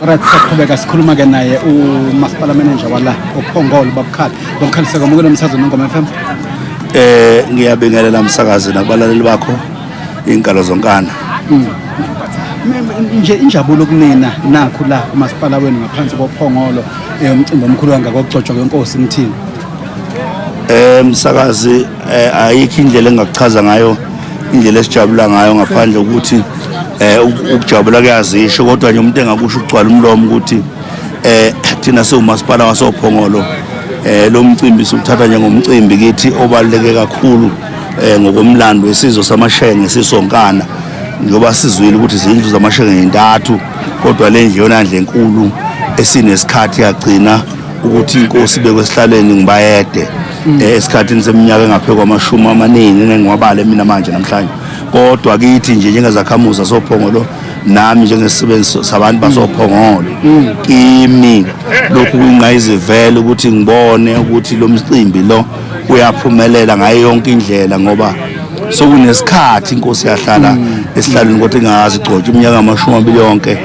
Right, siyaqhubeka sikhuluma ke naye umasipala manager wala oPhongolo babukhali. Babukhali sekwamukela umsakazo Nongoma FM. Ngiyabingelela umsakazi nakubalaleli bakho inkalo zonkana. Nje injabulo kunina nakhu la kumasipala wenu ngaphansi koPhongolo umcimbi omkhulu kangaka wokugcotshwa kwenkosi Mthini. Msakazi, ayikho indlela engakuchaza ngayo indlela esijabula ngayo ngaphandle ukuthi ukujabula kuyazisho, kodwa nje umuntu engakusho ukugcwala umlomo ukuthi thina siwumasipala wasoPhongolo lo mcimbi siwuthatha njengomcimbi kithi obaluleke kakhulu ngokomlando wesizwe samaShenge sisonkana, njengoba sizwile ukuthi izindlu zamaShenge zintathu, kodwa le ndlu yona ndlu enkulu esinesikhathi yagcina ukuthi inkosi ibekwe esihlalweni ngibayede esikhathini seminyaka engaphezu kwamashumi amaningi engengiwabale mina manje namhlanje. Kodwa kithi nje njengezakhamuzi zasoPhongolo, nami njengesisebenzi sabantu basoPhongolo, kimi lokhu kuyingqayizivele ukuthi ngibone ukuthi lo mcimbi lo uyaphumelela ngayo yonke indlela, ngoba sokunesikhathi inkosi yahlala esihlalweni kodwa ingazi igcotshwa iminyaka 20 yonke.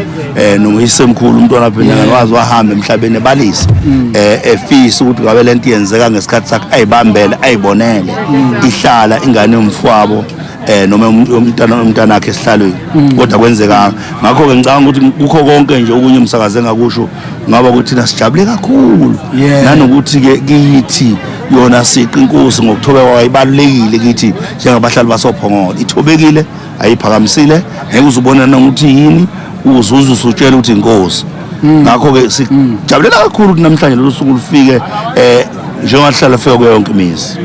Noyisemkhulu umntwana Phindangene wazi wahamba emhlabeni ebalisa efisa ukuthi ngabe lento yenzeka ngesikhathi sakhe, ayibambele ayibonele ihlala ingane yomfwabo noma umntana wakhe esihlalweni, kodwa kwenzeka. Ngakho ke ngicabanga ukuthi kukho konke nje okunye umsakazi engakusho ngaba ukuthi thina sijabule kakhulu, nanokuthi ke kithi yona siqi inkosi ngokuthobeka kwayo ibalulekile kithi njengabahlali basoPhongolo. Ithobekile, ayiphakamisile, ngeke uzubona nokuthi yini uzuze usutshela ukuthi inkosi. Ngakho ke sijabulela kakhulu ukuthi namhlanje lolu suku lufike njengoba lihlala lufika kuyo yonke imizi.